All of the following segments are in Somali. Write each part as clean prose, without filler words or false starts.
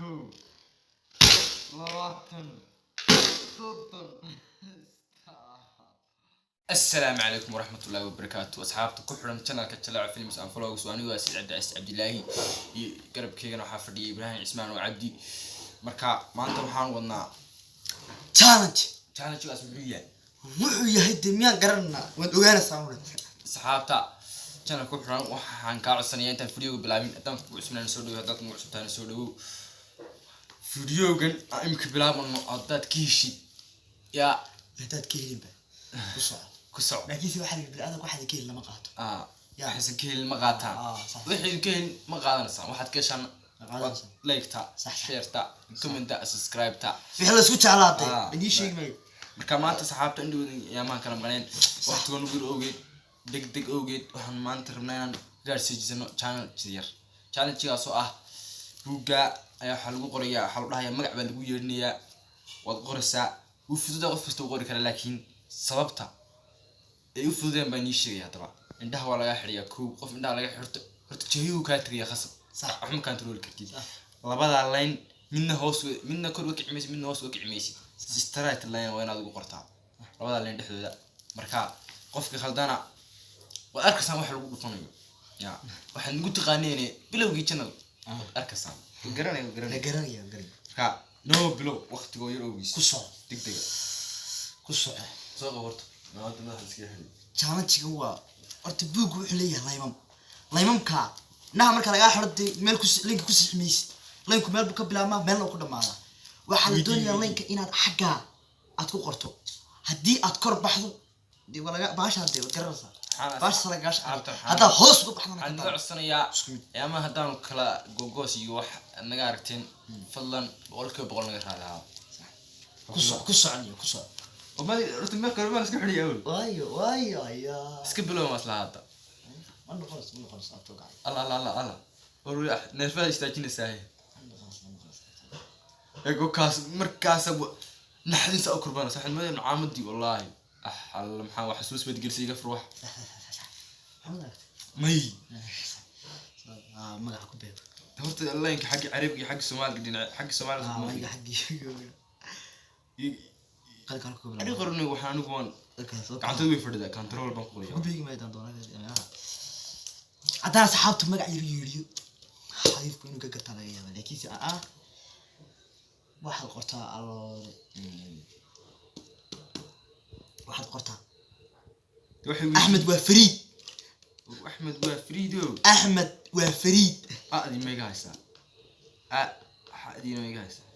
21, 20, 30. Asalaamu calaykum waraxmatullaahi wabarakaatu, asxaabta ku xiran channelka Jalaaca Films and Vlogs. Waa anigu Asiid Cabdi Casiis Cabdilaahi iyo garabkeygana waxaa fadhiyay Ibraahim Cismaan oo Cabdi. Marka maanta waxaan wadnaa challenge. Challengegaas muxuu yahay? Wuxuu yahay dee miyaan garananaa? Waad ogaanaysaa un. Asxaabta channelka ku xiran, waxaan kaa codsanayaa intaan videoga bilaabin, haddaan kugu cusbnaan soo dhawow, haddaad kugu cusubtaana soo dhawow. Videogan aan imika bilaabano, haddaad ka heshid yaa Haddaad ka helinba ku soco. Ku soco. Laakiinse waxaa la yidhi, bini'aadamka waxaad ka helin lama qaato. Yaa waxaysan ka helin ma qaataan. Ah, sax. Wixii ka helin ma qaadanaysaan, waxaad ka heshaan Ma qaadanaysaa. Like-ta, Sax. share-ta, comment-ta, subscribe-ta. Wixii la isku jeclaatay idiin sheegi maayo. Marka maanta saxaabta indhowda yaamahan kala maqneen, waqtiga nugu yar awgeed, deg deg awgeed, waxaan maanta rabnaa inaan gaarsiijisano challenge yar. Challengegaas oo ah buugga ayaa waxaa lagu qorayaa, waxaa lagu dhahayaa magac baa lagu yeedhinayaa, waad qoraysaa. Wuu fududaa, qof kasta uu qori karaa, laakiin sababta ay u fududeen baan ii sheegaya. Haddaba indhaha waa lagaa xidhayaa. Kow, qof indhaha laga xirto horta jahiyuhu kaa tegaya khasab. Wax ma control kartid. Labadaa line midna hoos midna kor uga kici maysid, midna hoos uga kici maysid. Si straight line waa inaad ugu qortaa labadaa line dhexdooda. Marka qofka khaldana waad arkaysaan waxa lagu dhufanayo. Ya waxaad nagu taqaaneene bilowgii channel waad arkaysaan. Garanaya. La Garanaya. Garanaya, garanaya. Marka noo bilow, waqtigoo yar awgiis. Ku soco. Degdega. Ku soco. Soo qabo horta, maanta madaxa iskaga xidhay. Challenge-ga waa horta buuggu wuxuu leeyahay laymam. Laymamka indhaha marka lagaa xiro dee meel ku linka ku sixi maysid. Laynku meel buu ka bilaabmaa, meelna uu ku dhamaadaa. Waxaa la Weydii, doonayaa weydii. laynka inaad xaggaa aad ku qorto. Haddii aad kor baxdo dee waa laga baashaa, dee waad garanaysaa. Baasha lagaga shaqeeya. Haddaad hoos uga baxdana Waxaan ka naga daran. codsanayaa Isku mid. ama haddaanu kala gogoos iyo wax naga aragteen, fadlan 100% naga raali ahaa. Ku soco, ku socon, ku soco. Horta meel kale maan iska xidhiya awel. Waayo, waayo, ayaa. Iska bilow maasla hadda. Ma noqonayso, ma noqonayso, abtoo gacay. Alla, alla, alla, alla, war neerfaha istaajinaysaa. Ma noqonayso, ma noqonayso. Ego kaas markaasa naxdinsa u kurbanaysa, waxaan moodaya nucaamadii. Wallaahi, ah, alla, maxaa wax xasuus baad gelisay. Iga fur wax. Maxamed aragtay? May. Ah, magaca ku beer. Horta laynka xagga Carabiga iyo xagga Soomaaliga, dhinaca xagga Soomaaliga. Ah, magaca xaggii qalka halka ku Ani bilaabo. qornay waxaan anigu waan Halkaas, okay. Gacantadu way fadhidaa, control baan ku qoraya. Ku beegi maayo doonaa. Haddana asxaabta magac yar yeeriyo, xariifku inuu ka gartaa laga yaaba, laakiinse ah waxaad qortaa aloore, waxaad qortaa Waxay Axmed waa Fariid. Axmed waa Fariido. Axmed waa Fariid. Adi ma iga haysaa? A xadiina ma iga haysaa?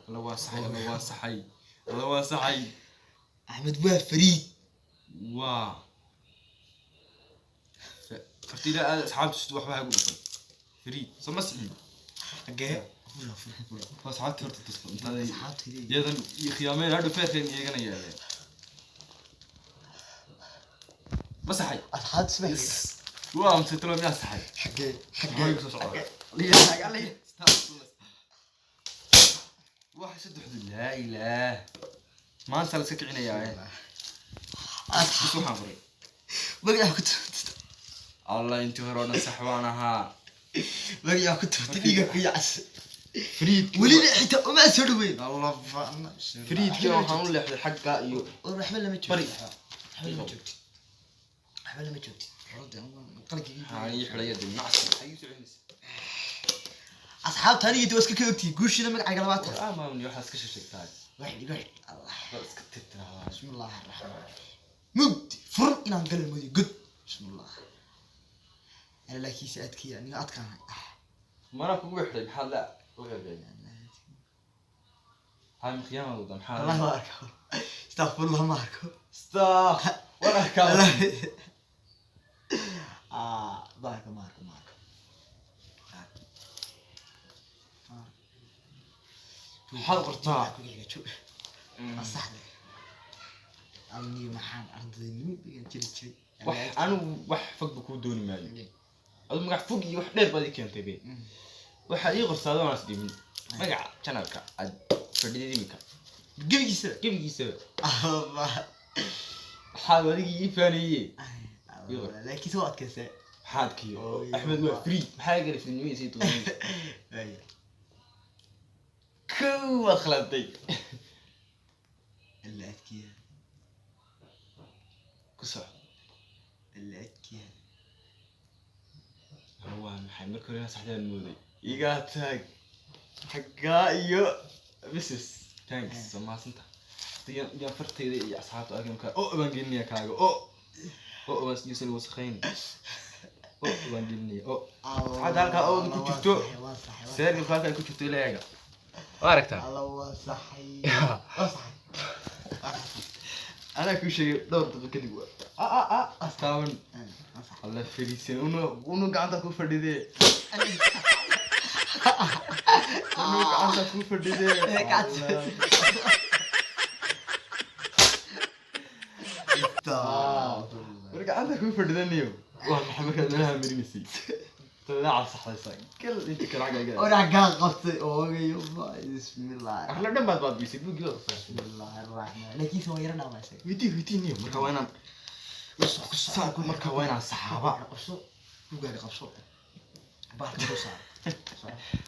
Alla waa saxay, alla waa saxay, alla waa saxay. Axmed waa Fariid. Waa horta ilaa aad asxaabta waxba hagu dhufan. Fariid soo ma sixin? Xagee? Waa asxaabta horta tusto intaaday Asxaabta leeyihiin. Iyadan iyo khiyaameen hadhow feerkeen iyagana yeeleen. Ma saxay? Asxaabta isma. Waa amse talo, miyaa saxay? Xagee? Maxaa igu soo socda? Xagee? Waxa saddexdu, laa ilaah, maanta la iska kicinayaa bas. Waxaan qoray Magaca ku tuurtay. Allah, intii hore oo dhan sax baan ahaa. Magaca ku tuurtay, dhiiga ku yacas. Fariid. Welina xitaa uma soo dhaweyn. Allah. Fariidkii waxaan u leexday xagga iyo Waxba lama joogtid. Bari. Waxba lama joogtid, waxba lama joogtid. Qalbigii. Waxaan ii xidhaya dib nacsi. Maxay ii soconaysaa? Asxaabta aniga dee waa iska ka ogtihiin guushiina magacayga labaatan. War maamni, waxaad iska sheegtaa. Wax wax Allah. Waa iska tirtiraa. Bismillahi raxmaan raxiim. Mugdi furun inaan galin mooyo god. Bismillah. Ana laakiinse adkiya aniga adkaanay. Mana kugu xidhay, maxaad la ogaagay? Haa, khiyaamad wada maxaa? Wallahi ma arko, astaqfirullah, ma arko. Stop, waan arkaa. Ah, ma arko, ma arko, ma arko. Maxaad qortaa? Ku xiga joog. Masaxda aniga maxaan ardaynimo dhigan jiri jiray. Wax anigu wax fogba kuu dooni maayo. Adu magac fog iyo wax dheer baad ii keentay be. Waxaad ii qortaa adoon is dhimin magaca channelka aad fadhidid imika. Gebigiisa. Gebigiisaba. Waxaad adigii ii faanayey. Laakiin soo adkaysay. Maxaad kiyo? Axmed waa Free, maxaa gala frinimadiisa iyo tuuganimadiisa? Waad khaladtay. Alla adkiya. Ku soco. Alla adkiya. Waa maxay? Marka hore inaan saxdaan mooday. Iga taag xaggaa iyo mrs. Thanks, waa mahadsanta. Yaan fartayda iyo asxaabta arkin kaa. O baan gelinaya kaaga. O o baan yuusan wasakhayn. O baan gelinaya o. Asxaabta halkaa ooda ku jirto. Waa saxay. Seergalka halkaa ay ku jirto ila eega. Waa aragtaa. Alla waa saxay, waa saxay. Anaa kuu sheegay dhowr daqiiqo kadib. Astaaban. Waa saxay. Alla fariisan unu unu gacanta ku fadhidee, unu gacanta ku fadhidee. Gacanta. War gacanta ku fadhidaniyo. Waa maxay markaad meelaha marinaysay? Talaaca saxdaysa gal inta kale xagga iga. Orax gaa qabtay oogayo. Bismillah. Axla dhan baad baadbiisay buuggii baad qasay. Bismillah arraxmaan. Laakiinse waa yara dhaamaa isaga. Weydii, weydii niyo. Marka waa inaan marka waa inaan saxaaba. Qabso bugaaga, qabso bahalka ku saar.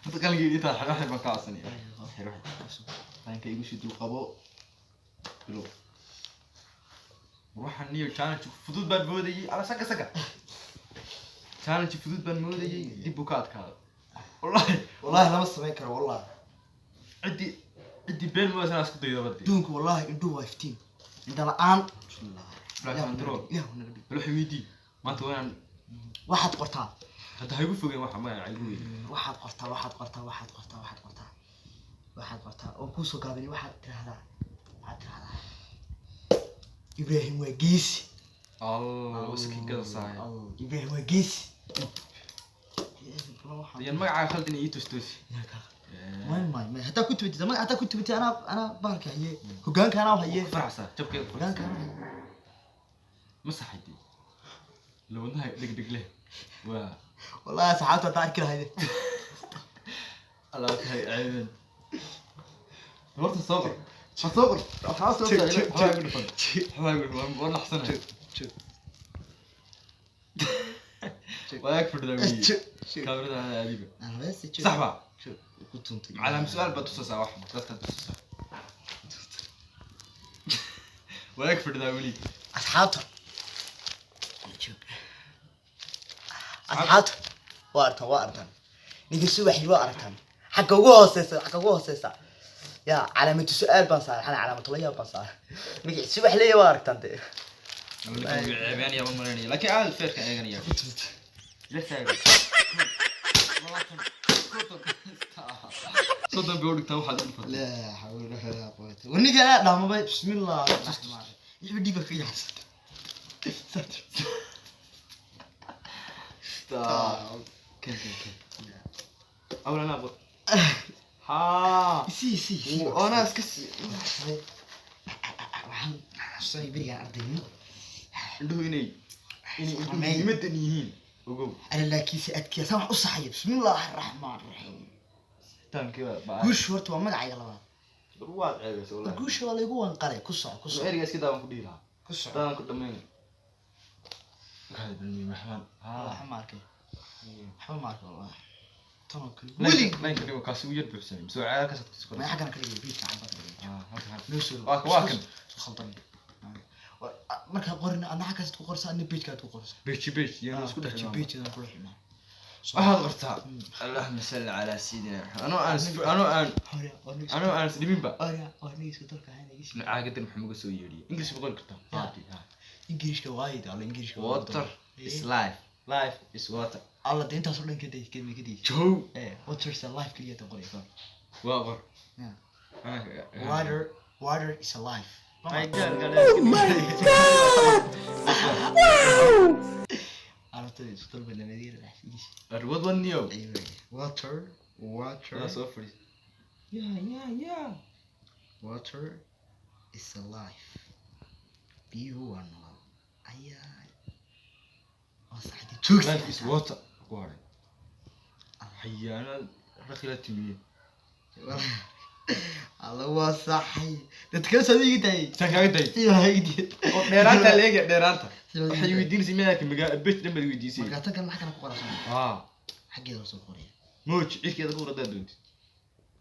Hadda qalinkii intaa xiro xir baan ka codsanaya. Xiro xir. Qabso. Qalinka igu sii dul qabo. Bilow. Waxaan niyo challenge fudud baan moodayay. Ala saga saga. Challenge fudud baan moodayay, dib buu ka adkaaday. Wallahi. Wallahi lama samayn karo, wallahi. Ciddi been moodaysa inaan isku daydo badii. Adduunka wallahi indhuhu waa iftiin indha la-aan. Bismillah. Black control. Ilaahu naga dhig. Bal waxay weydii. Maanta waa inaan Waxaad qortaa. Hadda ha igu fogeen waxa magaca igu weydii. Waxaad qortaa, waxaad qortaa, waxaad qortaa, waxaad qortaa, waxaad qortaa oo kuusoo gaabinay. Waxaad tirahdaa, waxaad tirahdaa Ibrahim waa geesi. Allah, iska gada saaya. Allah, Ibrahim waa geesi. Yan magacaaga khaldan ii toos toosi. May may may, haddaa ku tubitid magac, haddaa ku tubitid, anaa bahalka haye, hogaanka anaa haye. Faraxsan jabkeeda. Hogaanka anaa haye. Ma saxaydi lawadnaha dhegdheg leh waa. Wallahi asxaabta haddaa arki lahayd. Allah tahay ceebeen. Horta soo qor, ha soo qor, asxaabta soo qor. Waxbaa igu dhufan, waxbaa igu dhufan, waan naxsanahay. Waa ag fadhidaa weeye kaamirada adiga. Sax ba. Ku tuntay. Calaam su-aal baad tusaysaa, wax dadka tusaysaa. Waa ag fadhidaa weli. Asxaabta joog, asxaabta waa aragtaan, waa aragtaan ninka subaxii, waa aragtaan xagga ugu hooseysa, xagga ugu hooseysa ya calaamatu su-aal baan saaray, xana calaamatu la yaab baan saaray. Magaci subax leeya waa aragtaan dee. Ninkan wuu ceebeynaya ma malaynaya, laakiin aad feerka eeganaya. La taagan 30 bay u dhigtaa waxaad u dhufatay. Laa xawla walaa quwata. Warninka anaa dhaamabay. Bismillah raxmaan raxiim. Dhiiba ka yaacsan. Ken ken ken. Awal anaa qor. Haa. Sii sii sii. Anaa iska sii. Waxaan xasuusanay berigaan ardaynimo. Indhuhu inay indhuhu muhiimadan yihiin ogow. Ana laakiinse adkiya saan wax u saxaya. Bismillaahi raxmaan raxiim. Taankii baa. Guushu horta waa magacayga labaad. Waad ceebaysa wallahi. Guusha waa laygu wanqalay. Ku soco, ku soco. Ereyga iska daawan ku dhihi lahaa. Ku soco. Daawan ku dhamayn. Kaadi bilmi raxmaan. Haa. Waxba ma arkay, waxba ma arkay wallahi. Tanoo kale weli weli laynka dhigo kaasi uu yar buuxsamay mise waa kaas ku ma xaggan ka dhigay biidka camba ka dhigay. Ah, halkan. Noo soo. Waa kan, waa kan. Isku khaldan markaa qorina adna xaggaas ku qorsa, adna page-kaad ku qorsa. Beji beji yana isku dhex imaan. Page-dan ku dhex imaan. Waxaad qortaa allahuma salli calaa sayidina Maxamed. Anoo aan Hore anoo aan isdhiminba. Hore aniga isku dalka ahayn iga sii. Caagadan maxaa muga soo yeedhiyay? English ma qori kartaa? Ya. Ha. Ingiriishka waayid alla ingiriishka. Water is life, life is water. Alla de intaas oo dhan ka day ka day. Jow. Eh, water is a life kaliya tan qoraya kor. Waa qor. Yeah. Water, water is a life. My God, oh my God. Arabtada isku dalba nabadiga la English. Arwad waniyo. Water, water. Waa soo fadhiis. Ya. Water is a life. Biyuhu waa nolol. Ayaa waa saxdi joogsi. Life is water ku haray. Xayaana rakhila timiye. Alla waa saxay dadka soo iga daayay. Tan kaaga day. Sidaa iga daayay. Oo dheeraanta leega dheeraanta. Waxay weydiinaysa meelka magaa bes dhan baad weydiisay. Marka tan kan maxaa kana ku qoraysan? Haa. Xaggeeda la soo qoraya. Mooj cirkeeda ku qoradaa doontid.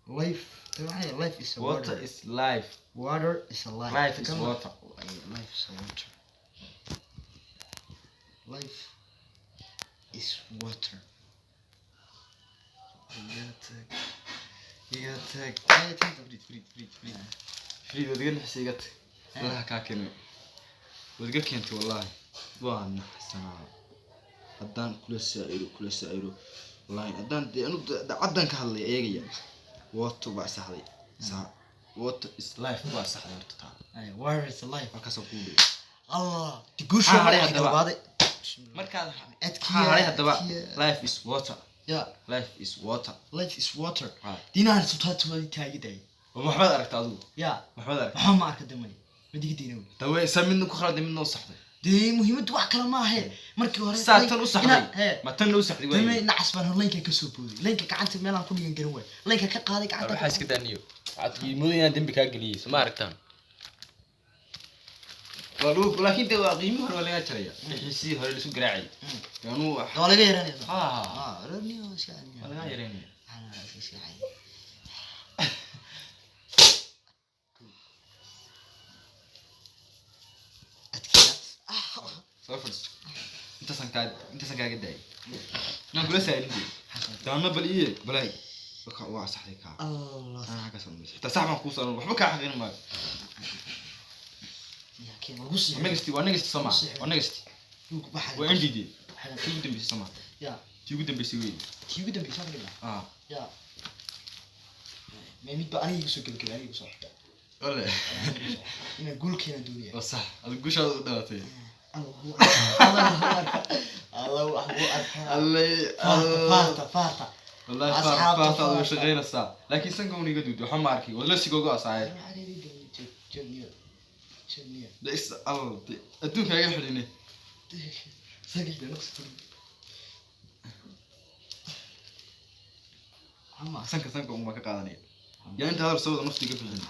Life. Life is a Water water. is life. Water is a life. Life is water. Life is a water. Life is water. Iga tag, iga tag. Fariid, Fariid, Fariid, Fariid, Fariid, waad iga naxisay. Iga tag. Allaha kaa keenay, waad iga keentay. Wallahi waa naxsanaa haddaan kula saa'iro, kula saa'iro. Wallahi haddaan dee anu caddan ka hadlaya eegaya. Water baa saxday saa, water is life baa saxday horta taa. Water is a life. Halkaasaan kuu dhigay. Allah guusha. Maxaa hadhay haddaba? Galbaaday. Markaad Adkiya, maxaa hadhay haddaba? adkiya. Life is water. Ya. Life is water. Life is water. Ha. Diinahan subtaatu taagiday. Waxbaad aragta adigu? Ya. Waxbaad aragta? Maxaa ma arka damay madigdiina wey. Dawe saa midna ku khalday, midna u saxday. Dee muhiimaddu wax kale ma ahe markii hore. Saa tan u saxday. Hee. Ma tan u saxday? Dame waay. Nacas baan hor laynka ka soo booday, laynka gacanta meelaan ku dhigan garan waay, laynka ka qaaday gacanta. Waxaa iska daaniyo, waxaad qiimooda inaan dembi kaa geliyey. Soo ma aragtaan? Waa lagu, laakiin de waa qiimihii hore waa laga jaraya, wixii sidii hore laisu garaacay anuu. Waa laga yaranaya. Ha. Ah, raniyo iska Waa laga yareynaya. Ah, iska caadi. Adkiya. Ah. Soo fadhiiso. Intaasaan kaaga daayay inaan kula saalin de daana. Bal iye balaay waa saxday kaa. Allah. Anaa xagga soo xitaa sax baan kuu saaran, waxba kaa xaqin maayo. Ya keen lagu sii. Waa next, waa next soo maa, waa next. Waxa Waa NDD tii ugu dambeysay soo maa? Ya. Tii ugu dambeysay wey. Tii ugu dambeysay ma dhignaa? Ah. Ya. Ma mid ba aniga igu soo gabagabay, aniga igu soo xigta. Wale. Inaan guul keenan doonaya. Waa sax, adigu gushaada u dhalatay. Allah wax buu arkaa. Alle. Faarta, faarta. Wallahi Asxaabta faarta way faarta. Shaqaynaysaa, laakiin sanka un iga duudu, waxba ma arkay. Wala sigoogo asaaye. De is al de adduunka iga xidhine. Sanka un baan ka qaadanaya yaa inta hadal soo wada nafta iga bixin.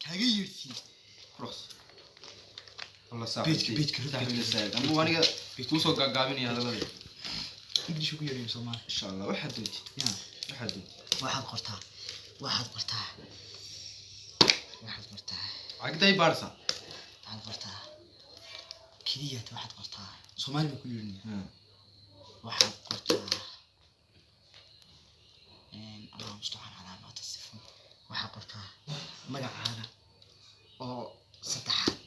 Kaaga yeersiin. Cross Allah saa. Page-ka, saaxiib page-ka. saayid amba aniga kuu soo gaagaabinaya hadalada. English ku yeerayo Soomaali. Insha Allah waxaad doonti. Ya. Waxaad doonti. Waxaad qortaa, waxaad qortaa, waxaad qortaa. Cagday baarsa. Waxaad qortaa keliya, waxaad qortaa Soomaali baan ku yeerinaya. Waxaad qortaa Allahu mustacaan calaa maa tasifun. Waxaad qortaa magacaaga oo saddexaad,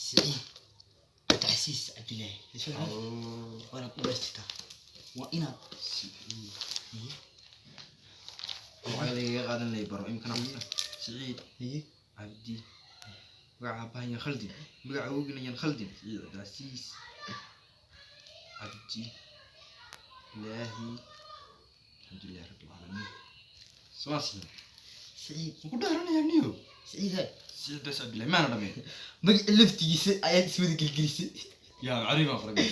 Siciid Cabdicasiis Cabdilaahi. Waa inaad dhamaystirtaa, waa inaad Haye. Waxaa lagaga qaadan lay baro imkana Siciid Haye. Cabdi, magaca aabbahan yaan khaldin, magaca awowgina yaan khaldin. Siciid Cabdicasiis Cabdi Ilaahi, alxamdulilahi rabbi alcaalamiin. Soo sii. Siciid. Ma ku dhaaranayaa niyo? Siciid he. Siciid bas Cabdillahi maana dhameen. Magaca laftigiisa ayaad iswada gelgelisay. Yaa cariib baan qoray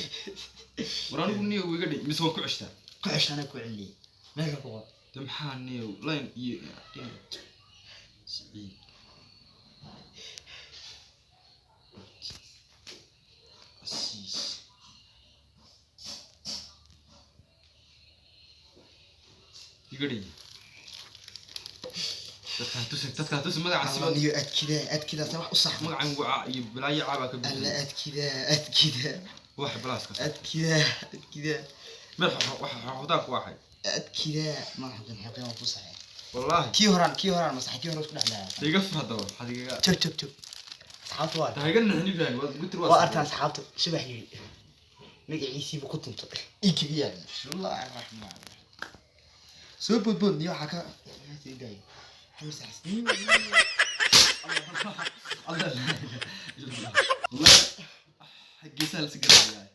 war anigu niyo iga dhi mise waan ku ceshtaa? Ku ceshaana, ku celiyey, meesha ku qor. De maxaa niyo line iyo Siciid Casiis iga dhi. Dadkaan tusin, dadkaan tusin magaca Allah siba. niyo adkidaa, adkidaa wax u sax. Magacan wacaa iyo balaayo caabaa ka alla buuxiyay. Adkidaa, adkidaa. Wax balaaska. Adkidaa, adkidaa. Meel waxa xuquuqdaan ku waxay. Adkidaa magaca xaqin waa ku saxay. Wallaahi. Kii horaan masaxay, kii hore isku dhex lahaa. Iga fur haddaba, waxaad igaga Joog, joog, joog, asxaabta waa ta iga nixin Ibrahim, waad gutir. waa artaan asxaabta subax yiri magaciisiiba ku tuntay ikigiyaa. Bismillaahi raxmaan raxiim. Soo boodbood niyo waxaa ka xamsa. Allah la geesaha la sigarayaa.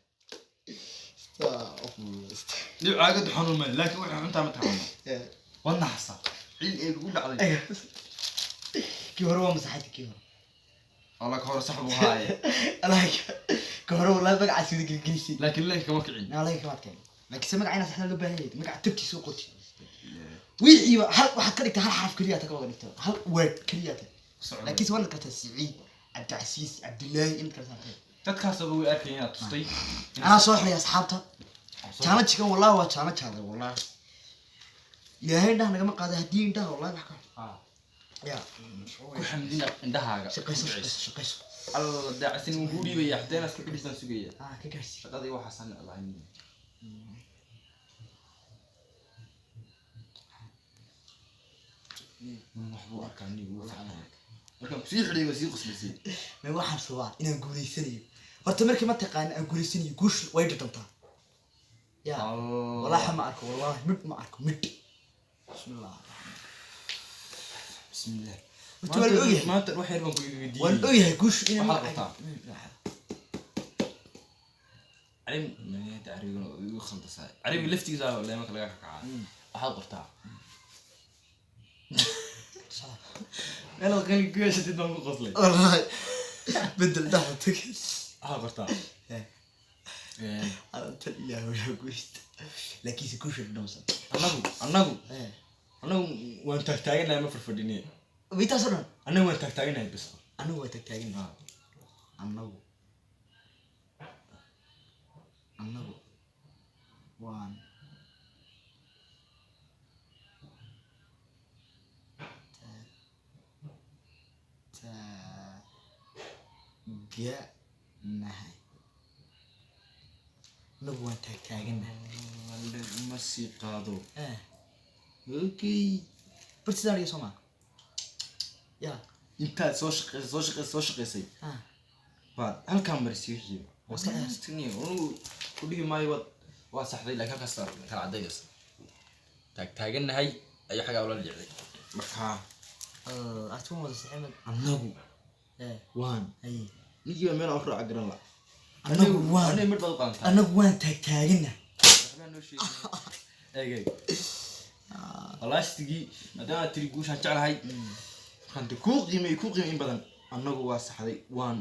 Dhib caagadu xanuun male, laakiin waxay cuntaa ma taqaano. Waad naxasa ciil ee kugu dhacday. Kii hore waa masaxayta, kii hore. Allah ka hore sax buu haaye. Allah ka hore wallahi magacaas wada gelgelisay. Laakiin leenka kama kicin. Naa laga kamaad keenay, laakiin se magaca inaa saxda loo baahan yahay, magaca tabtiisa u qorti wixiiba hal waxaad ka dhigtaa, hal xaraf keliya ta ka wada dhigtaa, hal word keliya ta. Laakiinse waa inaad kartaa Siciid Cabdicasiis Cabdilaahi inaad kala saartay. Dadkaasaba way arkayeen inaad tustay. Anaa soo xiray asxaabta challenge-kan, wallahi waa challenge adag wallahi. Ilaahay indhaha nagama qaada haddii indhaha wallahi wax ka ya. Ku xamdina indhahaaga. Shaqayso, shaqayso, shaqayso. Alla daacsin wuu kuu dhiibaya, xataa inaad isku xidhisaan sugaya. Ah, ka gaarsii. Shaqadii waxaasaan neclahay. Wax buu arkaa nigu wuu fiicnaya. Markaan kusii xidhay waa sii qoslisay. Ma waxaan subaa inaan guulaysanayo horta markii ma taqaana aan guulaysanayo, guushu way dhadhantaa ya. Wallahi ma arko, wallahi midh ma arko, midh. Bismillah. Bismillah. Horta waa la ogyahay. Maanta wax yar baan ku weydiiyey. Waa la ogyahay guushu inay Waxaad magacayga- qabtaa. Caribi maanta caribigana waa igu khaldasaa. Caribiga laftigiisa leemanka laga kakacaa. Waxaad qortaa. Meelaad qalin ku yeeshatid baan ku qoslay. Wallahi bedel dhaxda tag. Waxaad qortaa. Eh. Tan ilaahay waa guushta, laakiinse guusha dhadhamsan. Annagu annagu waan taagtaaganahay, ma farfadhine. Intaasoo dhan. Annagu waan taagtaaganahay bas. Anagu waa tagtaagin. Annagu waan taaganahay, annagu waan taagtaaganahay. Ma sii qaado. Okay. Bar sidaan dhiga soo maa ya. Intaad soo shaqaysay, soo shaqaysay, soo shaqaysay, baad halkaa marisay wixii. Waa iska ciyaartay. Anugu ku dhihi maayo waad waa saxday, laakiin halkaas kala cadaynaysa. Taagtaagannahay ayuu xagaa ula dhicday markaa. Artuun wada saxiimad. Annagu waan haye. ninkii baa meel aan u raaca garan la. Annagu waan Aniga midh baad u qaadantaa. Annagu waan taagtaaganahay. Waxbaa noo sheegay. Eeg, eeg, walaashtigii maadaama aad tiri guushaan jeclahay, markaan de kuu qiimay, kuu qiimay in badan, annagu waa saxday, waan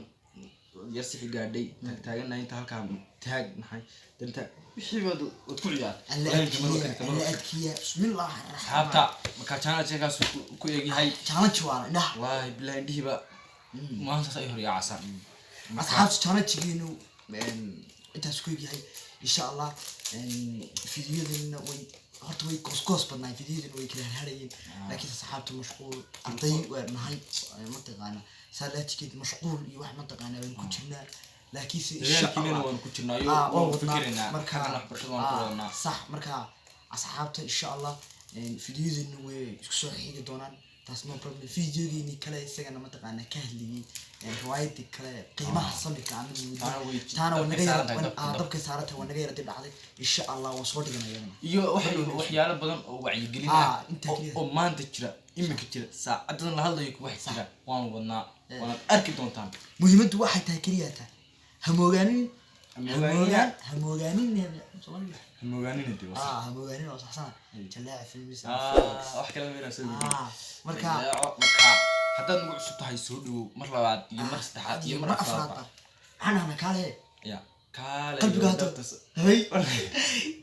yar sixi gaadhay. Taagtaagannahay inta halkaa taag maxay danta wixii baad waad ku ciyaartay. Alla Walahi inta mar adkiya. waa Alla adkiya, bismillah. Asxaabta, markaa channel-kaas ku eegyahay. Challenge waana indhaha. Wallaahi billahi indhihiiba maantaas ay hor yaacasaan. Asxaabta, challenge-geenu intaas ku egyahay insha Allah. Fiidiyadana way horta way goosgoos badnaay, fiidiyadana way kala harharayeen, laakiin asxaabta mashquul arday waa nahay, mataqaana saalaajkeed mashquul iyo wax mataqaana waan ku jirnaa, laakiinse insha Dadaalkiinana Allah waanu ku jirnaa iyo waan waanu wadnaa. fikiraynaa. Marka xaggan waxbarashada waanu ku wadnaa. Sax, marka asxaabta insha Allah fiidiyadana way isku soo xigi doonaan, taas no problem. Fiidiyogeeni kale isagana mataqaana ka hadlayay riwaayadii kale qiimaha samirka aan Taana way taana waa naga dabkay yara saaran tahay, dabkay saaran tahay, waa naga yara dib dhacday. Insha Allah waan soo dhiganay iyadana. Iyo waxay waxyaalo badan oo wacyigelin ah intaa keliya. Oo maanta jira, imika jira, saacadan la hadlayo wax jira waanu wadnaa, waanaad arki doontaan. Muhiimaddu waxay tahay keliya tahay hamoogaanin. Hamoogaanin. Hamoogaan, hamoogaanin Soomaaliga. Hamoogaanin dee waa. Hamoogaanin oo saxsana jalaaca filmis. Wax kale ma inaan soo gudbin. Marka Jalaaco, marka haddaad nagu cusub tahay soo dhawow mar labaad iyo mar saddexaad iyo mar afraadba. Maxaan dhahnaa? Kaale. Ya kaale. Qalbiga iyo hadda hey,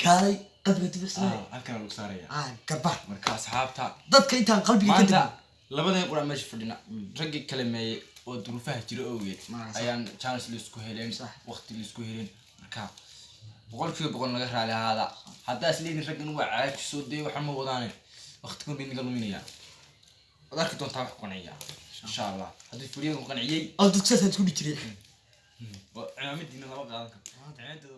kaalay qalbiga dibicsanay. Halkan lagu saaraya. Garba. Marka asxaabta dadka intaan qalbiga ka maanta degin. Labadan qura meesha fadhina, raggii kale meeye oo duruufaha jira awgeed ayaan chance laisku heleen, waqti laisku heleen. Marka 100% naga raali ahaada haddaa is leedin raggan waa caajiso dee waxaan ma wadaane, waqtigan bay naga luminayaan. Waad arki doontaa wax ku qanciya insha Allah haddii furiyadan ku qanciyey. Oo dadka saasaan isku dhihi jiray. Waa cimaamadiina lama qaadan karto cimaamadeeda.